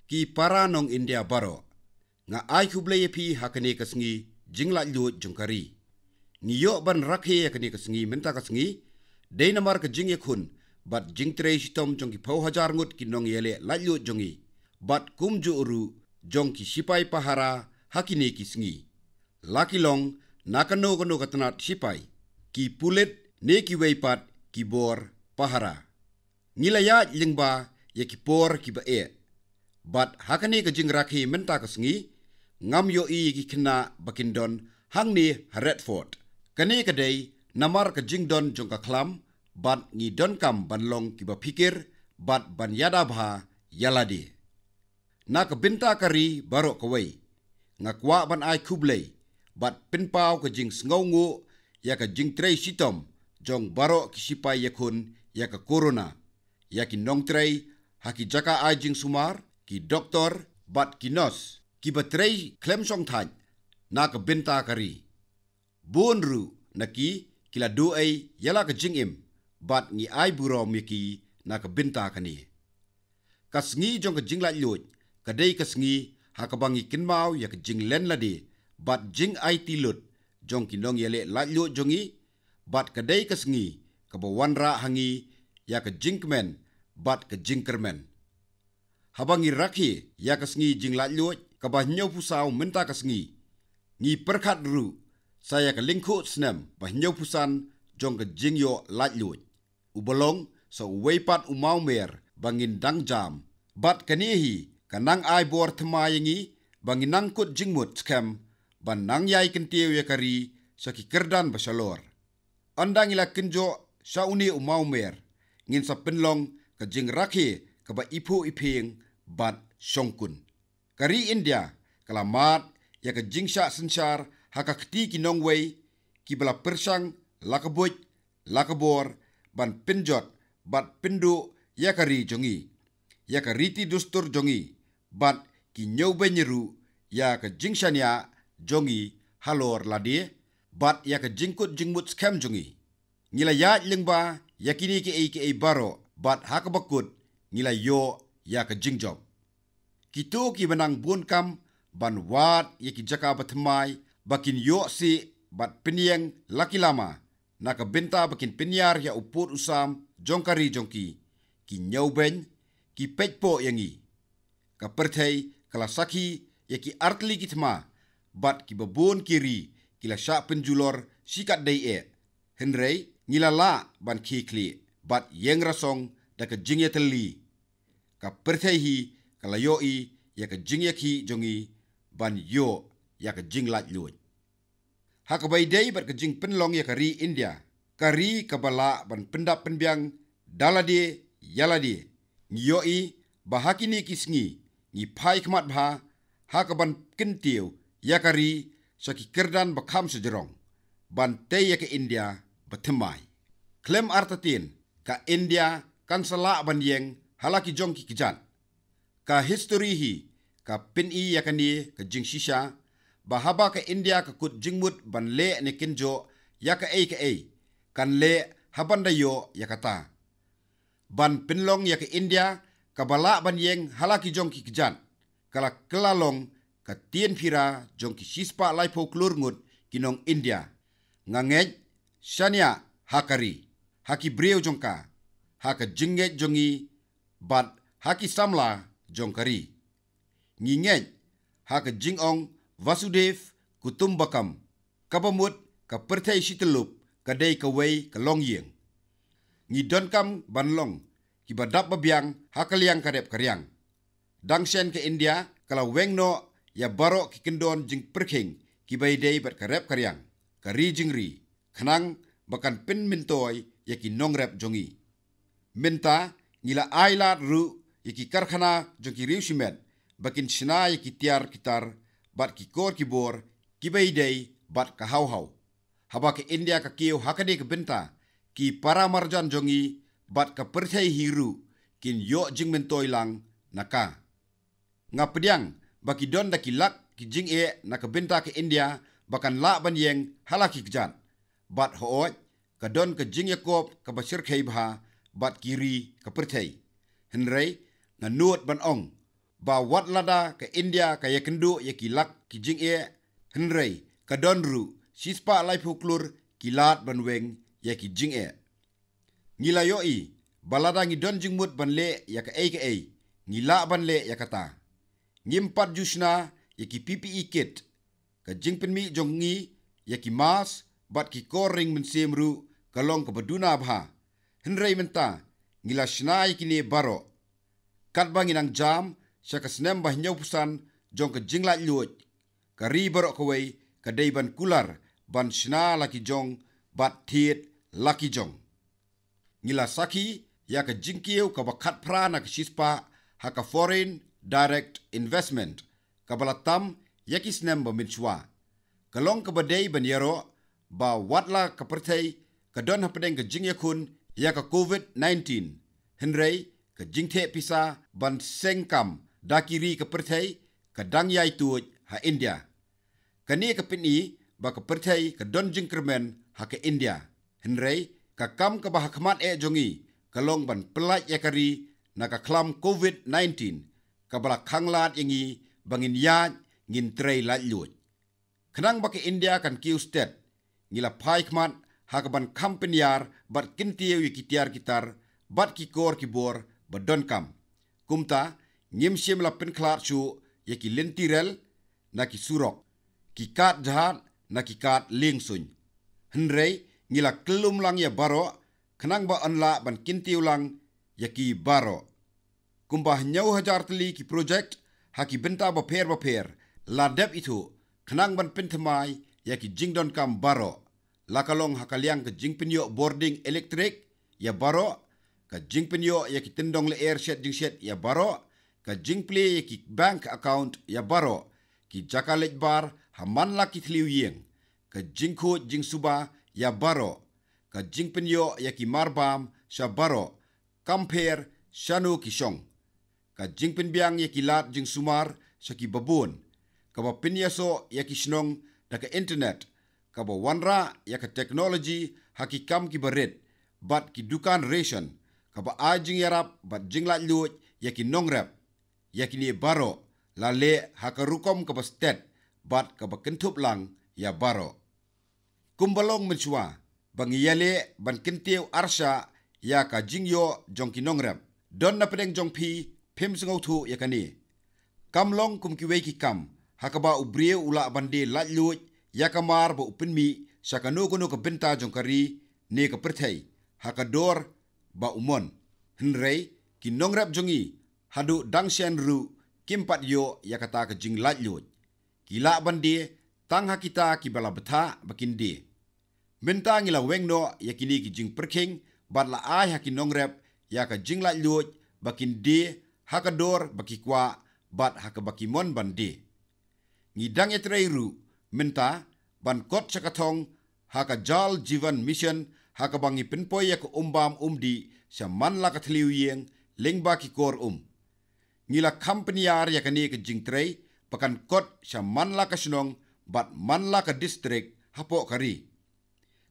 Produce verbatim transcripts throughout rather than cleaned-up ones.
Ki para nong India baroh, nga ai khublei ïa phi ha kane ka sngi jinglaitluid jong ka ri. Ngi ïoh ban rakhe ïa kane ka sngi mynta ka sngi, dei namar ka jingïakhun bad jingtrei shitom jong ki phew hajar ngut ki nongïaleh laitluid jong ngi, bad kumjuh ruh jong ki sipai pahara ha kine ki sngi. La ki long na kano kano ka tnat sipai, ki pulit ne kiwei pat ki bor pahara. Ngi la ïaid lyngba ïa ki por kiba eh. Bad ha kane ka jingrakhe mynta ka sngi, ngam ïohi ïa ki khynnah ba kin don hangne ha Redford. Kane ka dei namar ka jingdon jong ka khlam, bad ngi donkam ban long kiba phikir bad ban ïada bha ïa lade. Na ka bynta ka ri baroh kawei, nga kwah ban ai khublei bad pynpaw ka jingsngewnguh ïa ka jingtrei shitom jong baroh ki sipai ïakhun ïa ka corona, ïa ki nongtrei ha ki jaka ai jingsumar, ki doktor bad ki nurse kiba trei khlem shongthait na ka bynta ka ri. Bun ruh na ki ki la duh ei ïa la ka jingim, bad ngi ai burom ïa ki na ka bynta kane. Ka sngi jong ka jinglaitluid ka dei ka sngi ha kaba ngi kynmaw ïa ka jinglen lade bad jingaiti lut jong ki nongïaleh laitluid jong ngi, bad ka dei ka sngi kaba wanrah ha ngi ïa ka jingkmen bad ka jingkyrmen. Haba ngi rakhe ïa ka sngi jinglaitluid kaba hynñiewphew saw mynta ka sngi, ngi pyrkhat ruh sa ïa ka lyngkhuh snem ba hynñiewphew san jong ka jingïoh laitluid, uba long sa uwei pat u mawmer ba ngin dang jam. Bad kane hi ka nang ai bor thymmai ïa ngi ba ngin nang kut jingmut skhem ban nang ïai kyntiew ïa ka ri sha ki kyrdan ba shalor. Ynda ngi la kynjoh sha une u mawmer, ngin sa pynlong ka jingrakhe kaba iphuh iphieng bad shongkun. Ka ri India ka la mad ïa ka jingshah synshar ha ka kti ki nongwei kiba la pyrshang la ka buit la ka bor ban pynjot bad pynduh ïa ka ri jong ngi, ïa ka riti dustur jong ngi, bad ki ñiewbeiñ ruh ïa ka jingshaniah jong ngi halor lade, bad ïa ka jingkut jingmut skhem jong ngi. Ngi la ïaid lyngba ïa kine kiei kiei baroh, bad ha kaba kut ngi la ïoh ïa ka jingjop. Kito kiba nang bun kam ban wad ïa ki jaka ba thymmai ba kin ïoh sih bad pynïeng la ki lama, na ka bynta ba kin pynïar ïa u pud u sam jong ka ri jong ki, ki ñiewbeiñ, ki peit poh ïa ngi. Ka pyrthei ka la sakhi ïa ki artylli ki thma, bad kiba bun ki ri ki la shah pynjulor shikatdei eh. Hynrei ngi la lah ban khie khlieh bad ïeng rasong da ka jingïatylli. Ka pyrthei hi ka la ïohi ïa ka jingïakhih jong ngi ban ïoh ïa ka jinglaitluid. Ha kaba ïadei bad ka jingpynlong ïa ka ri India, ka ri kaba lah ban pyndap pynbiang da lade ïa lade, ngi ïohi ba ha kine ki sngi ngi phai khmat bha ha kaban kyntiew ïa ka ri sha ki kyrdan ba kham shajrong, ban tei ïa ka India ba thymmai. Khlem artatien, ka India kan sa lah ban ïeng ha la ki jong ki kjat. Ka histori hi ka pyni ïa kane ka jingshisha, ba haba ka India ka kut jingmut ban leh ne kynjoh ïa kaei kaei, kan leh haban da ïoh ïa kata. Ban pynlong ïa ka India kaba lah ban ïeng ha la ki jong ki kjat, ka la kylla long ka tienphira jong ki shispah laiphew klur ngut ki nong India. Nga ngeit shaniah ha ka ri, ha ki briew jong ka, ha ka jingngeit jong ngi, bad ha ki samla jong ka ri. Ngi ngeit ha ka jingong Vasudhaiv Kutumbakam, kaba mut ka pyrthei shityllup ka dei kawei ka longïing. Ngi donkam ban long kiba dap ba biang ha ka liang ka rep ka riang. Dang shen ka India ka la weng noh ïa baroh ki kyndon jingpyrkhing kiba ïadei bad ka rep ka riang, ka ri jingri, khnang ba kan pynmyntoi ïa ki nongrep jong ngi. Mynta ngi la ai lad ruh ïa ki karkhana jong ki riew shimet ba kin shna ïa ki tiar ki tar bad ki kor ki bor kiba ïadei bad ka haw haw. Haba ka India ka kiew ha kane ka bynta, ki para marjan jong ngi bad ka pyrthei hi ruh kin ïoh jingmyntoi lang na ka. Nga pdiang ba ki don da ki lak ki jingeh na ka bynta ka India ba kan lah ban ïeng ha la ki kjat. Bad hooid, ka don ka jingïakop kaba shyrkhei bha bad ki ri ka pyrthei. Hynrei nga nud ban ong, ba wat lada ka India ka ïakynduh ïa ki lak ki jingeh, hynrei ka don ruh shispah laiphew klur ki lad ban weng ïa ki jingeh. Ngi la ïohi ba lada ngi don jingmut ban leh ïa kaei kaei, ngi lah ban leh ïa kata. Ngim pat ju shna ïa ki P P E kit, ka jingpynmih jong ngi ïa ki mask bad ki kor ring mynsiem ruh ka long kaba duna bha. Hynrei mynta ngi la shna ïa kine baroh. Katba ngi nang jam sha ka snem ba hynñiewphew san jong ka jinglaitluid, ka ri baroh kawei ka dei ban kular ban shna la ki jong bad thied la ki jong. Ngi la sakhi ïa ka jingkiew kaba khatphra na ka shispah ha ka foreign direct investment kaba la tam ïa ki snem ba mynshuwa. Ka long kaba dei ban ïaroh ba wat la ka pyrthei ka don hapdeng ka jingïakhun ïa ka covid nineteen, hynrei ka jingtheh pisa ban seng kam da ki ri ka pyrthei ka dang ïai tuid ha India. Kane ka pyni ba ka pyrthei ka don jingkyrmen ha ka India. Hynrei ka kam kaba ha khmat eh jong ngi ka long ban pyllait ïa ka ri na ka khlam covid nineteen kaba la khanglad ïa ngi ba ngin ïaid ngin trei laitluid. Khnang ba ka India kan kiew stet, ngi la phai khmat ha kaban kham pynïar bad kyntiew ïa ki tiar ki tar bad ki kor ki bor ba donkam. Kumta ngim shym la pynkhlad shuh ïa ki lynti rel na ki surok, ki kad jahaj na ki kad liengsuiñ. Hynrei ngi la kyllum lang ïa baroh khnang ba yn lah ban kyntiew lang ïa ki baroh. Kumba hynñiew hajar tylli ki projek ha ki bynta bapher bapher la dep ithuh khnang ban pynthymmai ïa ki jingdonkam baroh, la ka long ha ka liang ka jingpynïoh bording elektrik ïa baroh, ka jingpynïoh ïa ki tyndong lyer shet jingshet ïa baroh, ka jingplie ïa ki bank account ïa baroh, ki jaka leit bar ha man la ki thliew ïing, ka jingkhuid jingsuba ïa baroh, ka jingpynïoh ïa ki marbam sha baroh, kam pher shano ki shong, ka jingpynbiang ïa ki lad jingsumar sha ki babun, kaba pynïasoh ïa ki shnong da ka internet, kaba wanrah ïa ka technology ha ki kam kiba rit, bad ki dukan ration, kaba ai jingïarap bad jinglaitluid ïa ki nongrep. Ïa kine baroh la leh ha ka rukom kaba stet bad kaba kynthup lang ïa baroh. Kumba long mynshuwa ba ngi ïaleh ban kyntiew arshah ïa ka jingïoh jong ki nongrep, don na pdeng jong phi phim sngewthuh ïa kane. Kam long kum kiwei ki kam ha kaba u briew u lah ban die laitluid ïa ka mar ba u pynmih sha kano kano ka bynta jong ka ri ne ka pyrthei ha ka dor ba u mon. Hynrei ki nongrep jong ngi haduh dang shen ruh kim pat ïoh ïa kata ka jinglaitluid. Ki lah ban die tang ha kita kiba la bthah ba kin die. Mynta ngi la weng noh ïa kine ki jingpyrkhing bad la ai ha ki nongrep ïa ka jinglaitluid ba kin die ha ka dor ba ki kwah bad ha kaba ki mon ban die. Ngi dang ïatrei ruh mynta ban kot sha ka thong ha ka Jal Jeevan Mission ha kaba ngi pynpoi ïa ka um bam um dih sha man la ka thliew ïing lyngba ki kor um. Ngi la kham pynïar ïa kane ka jingtrei ba kan kot sha man la ka shnong bad man la ka distrik hapoh ka ri.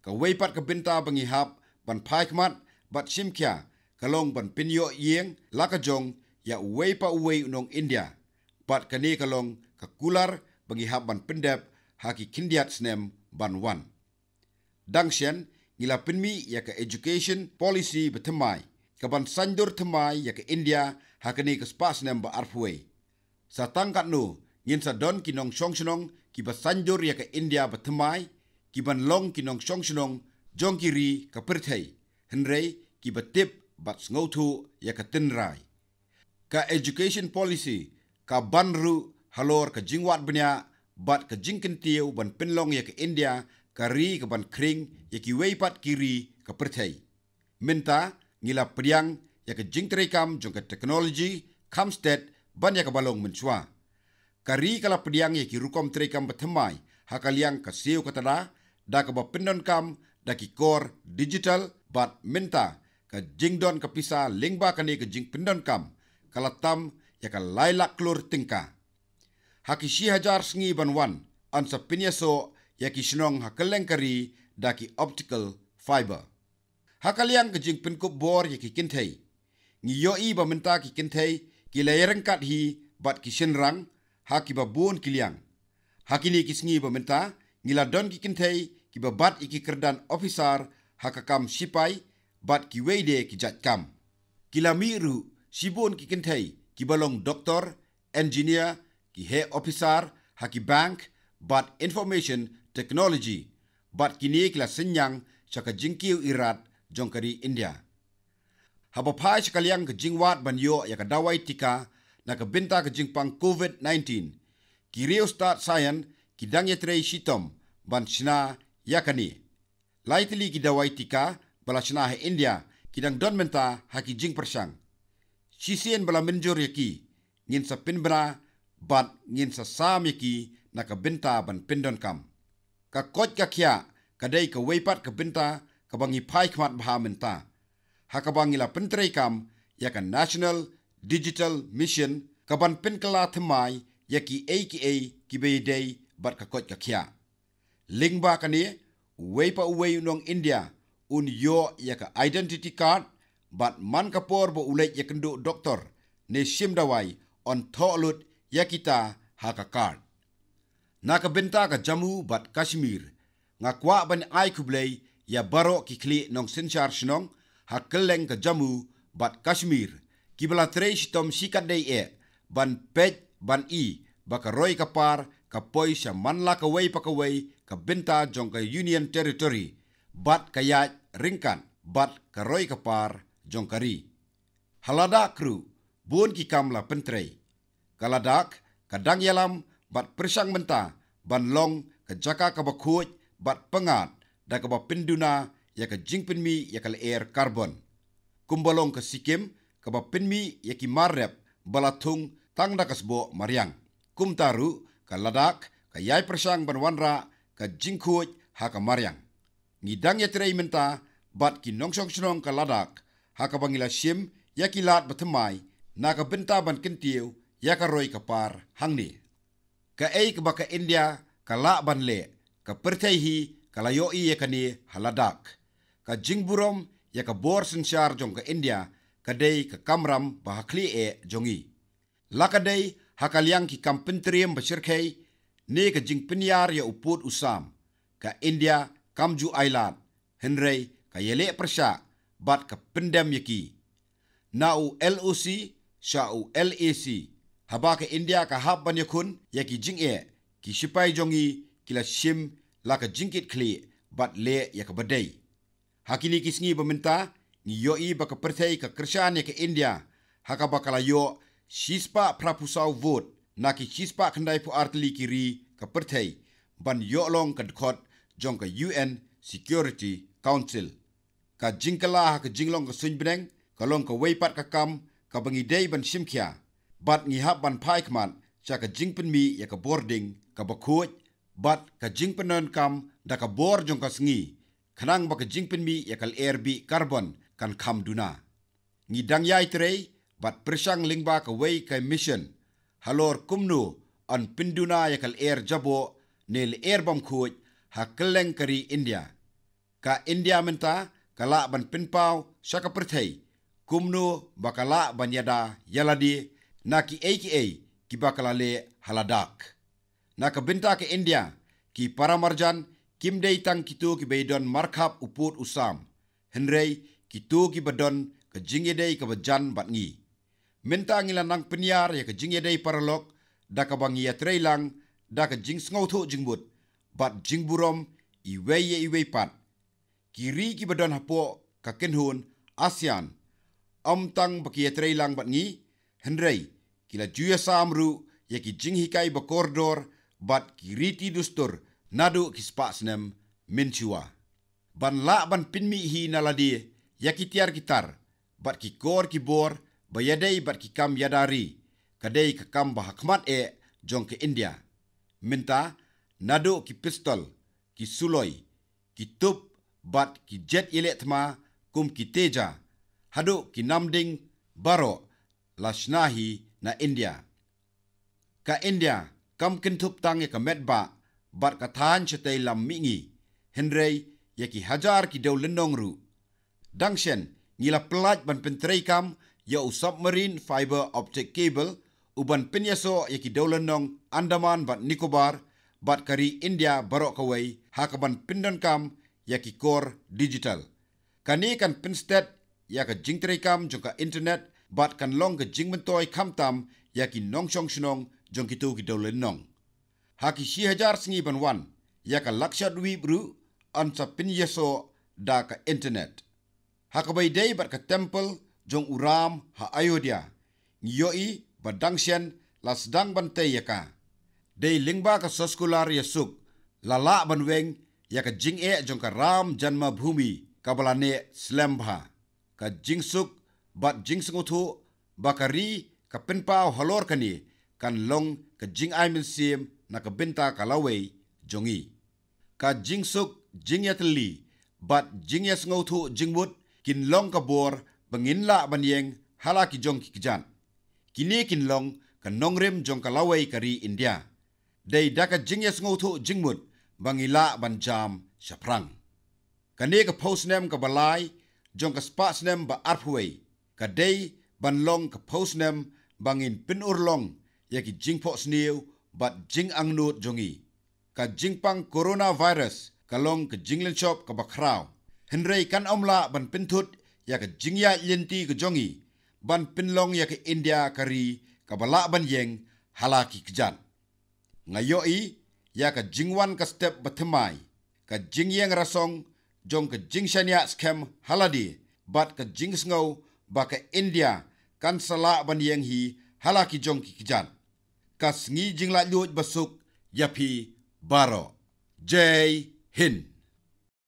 Kawei pat ka bynta ba ngi hap ban phai khmat bad shim khia ka long ban pynïoh ïing la ka jong ïa uwei pa uwei u nong India. Bad kane ka long ka kular ba ngi hap ban pyndep ha ki khyndiat snem ban wan. Dang shen ngi la pynmih ïa ka education policy ba thymmai, kaban saiñdur thymmai ïa ka India ha kane ka spah snem ba arphew wei. Sa tang katno ngin sa don ki nongshong shnong kiba saiñdur ïa ka India ba thymmai, kiban long ki nongshong shnong jong ki ri ka pyrthei, hynrei kiba tip bad sngewthuh ïa ka tynrai. Ka education policy ka ban ruh halor ka jingwad bniah bad ka jingkyntiew ban pynlong ïa ka India ka ri kaban khring ïa kiwei pat ki ri ka pyrthei. Mynta ngi la pdiang ïa ka jingtreikam jong ka technology kham stet ban ïa kaba long mynshuwa. Ka ri ka la pdiang ïa ki rukom treikam ba thymmai ha ka liang ka siew ka tada, da kaba pyndonkam da ki kor digital, bad mynta ka jingdon ka pisa lyngba kane ka jingpyndonkam ka la tam ïa ka lai lak klur tyngka. Ha ki shi hajar sngi ban wan yn sa pynïasoh ïa ki shnong ha kylleng ka ri da ki optical fiber. Ha ka liang ka jingpynkup bor ïa ki kynthei, ngi ïohi ba mynta ki kynthei ki la ïaryngkat hi bad ki shynrang ha kiba bun ki liang. Ha kine ki sngi ba mynta, ngi la don ki kynthei kiba bat ïa ki kyrdan ophisar ha ka kam shipai bad kiwei de ki jait kam. Ki la mih ruh shibun ki kynthei kiba long doktor, engineer, ki heh ophisar ha ki bank bad information technology, bad kine ki la synñiang sha ka jingkiew irat jong ka ri India. Haba phai sha ka liang ka jingwad ban ïoh ïa ka dawai tika na ka bynta ka jingpang covid nineteen, ki riewstad saian ki dang ïatrei shitom ban shna ïa kane. Lai tylli ki dawai tika ba la shna ha India ki dang don mynta ha ki jingpyrshang. Shisien ba la mynjur ïa ki, ngin sa pynbna bad ngin sa sam ïa ki na ka bynta ban pyndonkam. Ka koit ka khiah ka dei kawei pat ka bynta kaba ngi phai khmat bha mynta, ha kaba ngi la pyntreikam ïa ka National Digital Mission, kaban pynkylla thymmai ïa kiei kiei kiba ïadei bad ka koit ka khiah. Lyngba kane, uwei pa uwei u nong India un ïoh ïa ka identity card, bad man ka por ba u leit ïakynduh doktor ne shim dawai, yn thoh lut ïa kita ha ka card. Na ka bynta ka Jammu bad Kashmir, nga kwah ban ai khublei ïa baroh ki khlieh nongsynshar shnong ha kylleng ka Jammu bad Kashmir kiba la trei shitom shikatdei eh ban peit ban i ba ka roi ka par ka poi sha man la kawei pa kawei ka bynta jong ka Union Territory bad ka ïaid ryngkat bad ka roi ka par jong ka ri. Ha Ladakh ruh, bun ki kam la pyntrei. Ka Ladakh ka dang ïalam bad pyrshang mynta ban long ka jaka kaba khuid bad pyngngad da kaba pynduna ïa ka jingpynmih ïa ka lyer karbon. Kumba long ka Sikkim kaba pynmih ïa ki mar rep ba la thung tang da ka sboh mariang. Kumta ruh ka Ladakh ka ïai pyrshang ban wanrah ka jingkhuid ha ka mariang. Ngi dang ïatrei mynta bad ki nongshong shnong ka Ladakh ha kaba ngi la shim ïa ki lad bathymmai na ka bynta ban kyntiew ïa ka roi ka par hangne. Kaei kaba ka India ka lah ban leh, ka pyrthei hi ka la ïohi ïa kane ha Ladakh. Ka jingburom ïa ka bor synshar jong ka India ka dei ka kamram ba ha khlieh eh jong ngi. La ka dei ha ka liang ki kam pyntriem ba shyrkhei ne ka jingpynïar ïa u pud u sam, ka India kam ju ai lad, hynrei ka ïaleh pyrshah bad ka pyndem ïa ki. Na u L O C sha u L A C, haba ka India ka hap ban ïakhun ïa ki jingeh, ki shipai jong ngi ki la shim la ka jingkitkhlieh bad leh ïa kaba dei. Ha kine ki sngi ba mynta, ngi ïohi ba ka pyrthei ka kyrshan ïa ka India ha kaba ka la ïoh shispah phraphew saw vote na ki shispah khyndaiphew ar tylli ki ri ka pyrthei ban ïoh long ka dkhot jong ka U N Security Council. Ka jingkylla ha ka jinglong ka suiñbneng ka long kawei pat ka kam kaba ngi dei ban shim khia, bad ngi hap ban phai khmat sha ka jingpynmih ïa ka bording kaba khuid bad ka jingpyndonkam da ka bor jong ka sngi, khnang ba ka jingpynmih ïa ka lyer bih karbon kan kham duna. Ngi dang ïai trei bad pyrshang lyngba kawei ka mission halor kumno yn pynduna ïa ka lyer jaboh ne lyer bymkhuid ha kylleng ka ri India. Ka India mynta ka lah ban pynpaw sha ka pyrthei kumno ba ka lah ban ïada ïalade na kiei kiei kiba ka la leh ha Ladakh. Na ka bynta ka India, ki paramarjan kim dei tang kito kiba ïadon markhap u pud u sam, hynrei kito kiba don ka jingïadei kaba jan bad ngi. Mynta ngi la nang pynïar ïa ka jingïadei paralok da kaba ngi ïatrei lang da ka jingsngewthuh jingmut bad jingburom iwei ïa iwei pat. Ki ri kiba don hapoh ka kynhun ASEAN ym tang ba ki ïatrei lang bad ngi, hynrei ki la ju ïasam ruh ïa ki jinghikai ba kordor bad ki riti dustur naduh ki spah snem mynshuwa. Ban lah ban pynmih hi na lade ïa ki tiar ki tar bad ki kor ki bor ba ïadei bad ki kam ïada ri, ka dei ka kam ba ha khmat eh jong ka India. Mynta, naduh ki pistol, ki suloi, ki tup bad ki jet ïaleh thma kum ki Tejas haduh ki namding baroh la shna hi na India. Ka India kam kynthup tang ïa ka met bah bad ka thaiñ shatei lam mihngi, hynrei ïa ki hajar ki dewlynnong ruh. Dang shen ngi la pyllait ban pyntreikam ïa u submarine fiber optic cable, u ban pynïasoh ïa ki dewlynnong Andaman bad Nicobar bad ka ri India baroh kawei ha ka ban pyndonkam ïa ki kor digital. Kane kan pynstet ïa ka jingtreikam jong ka internet bad kan long ka jingmyntoi khamtam ïa ki nongshong shnong jong kito ki dewlynnong. Ha ki shi hajar sngi ban wan, ïa ka Lakshadweep ruh yn sa pynïasoh da ka internet. Ha kaba ïadei bad ka temple jong u Ram ha Ayodhya, ngi ïohi ba dang shen la sdang ban tei ïa ka. Dei lyngba ka soskular ïasuk la lah ban weng ïa ka jingeh jong ka Ram Janmabhoomi kaba la neh slem bha. Ka jingsuk bad jingsngewthuh ba ka ri ka pynpaw halor kane kan long ka jingai mynsiem na ka bynta ka lawei jong ngi. Ka jingsuk jingïatylli bad jingïasngewthuh jingmut kin long ka bor ba ngin lah ban ïeng ha la ki jong ki kjat. Kine kin long ka nongrim jong ka lawei ka ri India. Dei da ka jingïasngewthuh jingmut ba ngi lah ban jam shaphrang. Kane ka phew snem kaba lai jong ka spah snem ba arphew wei ka dei ban long ka phew snem ba ngin pynurlong ïa ki jingphohsniew bad jingangnud jong ngi. Ka jingpang coronavirus ka long ka jinglynshop kaba khraw, hynrei kan ym lah ban pynthut ïa ka jingïaid lynti ka jong ngi ban pynlong ïa ka India ka ri kaba lah ban ïeng ha la ki kjat. Nga ïohi ïa ka jingwan ka step ba thymmai, ka jingïeng rasong jong ka jingshaniah skhem ha lade bad ka jingsngew ba ka India kan sa lah ban ïeng hi ha la ki jong ki kjat. Ka sngi jinglaitluid ba suk ïa phi baroh. Jai Hind.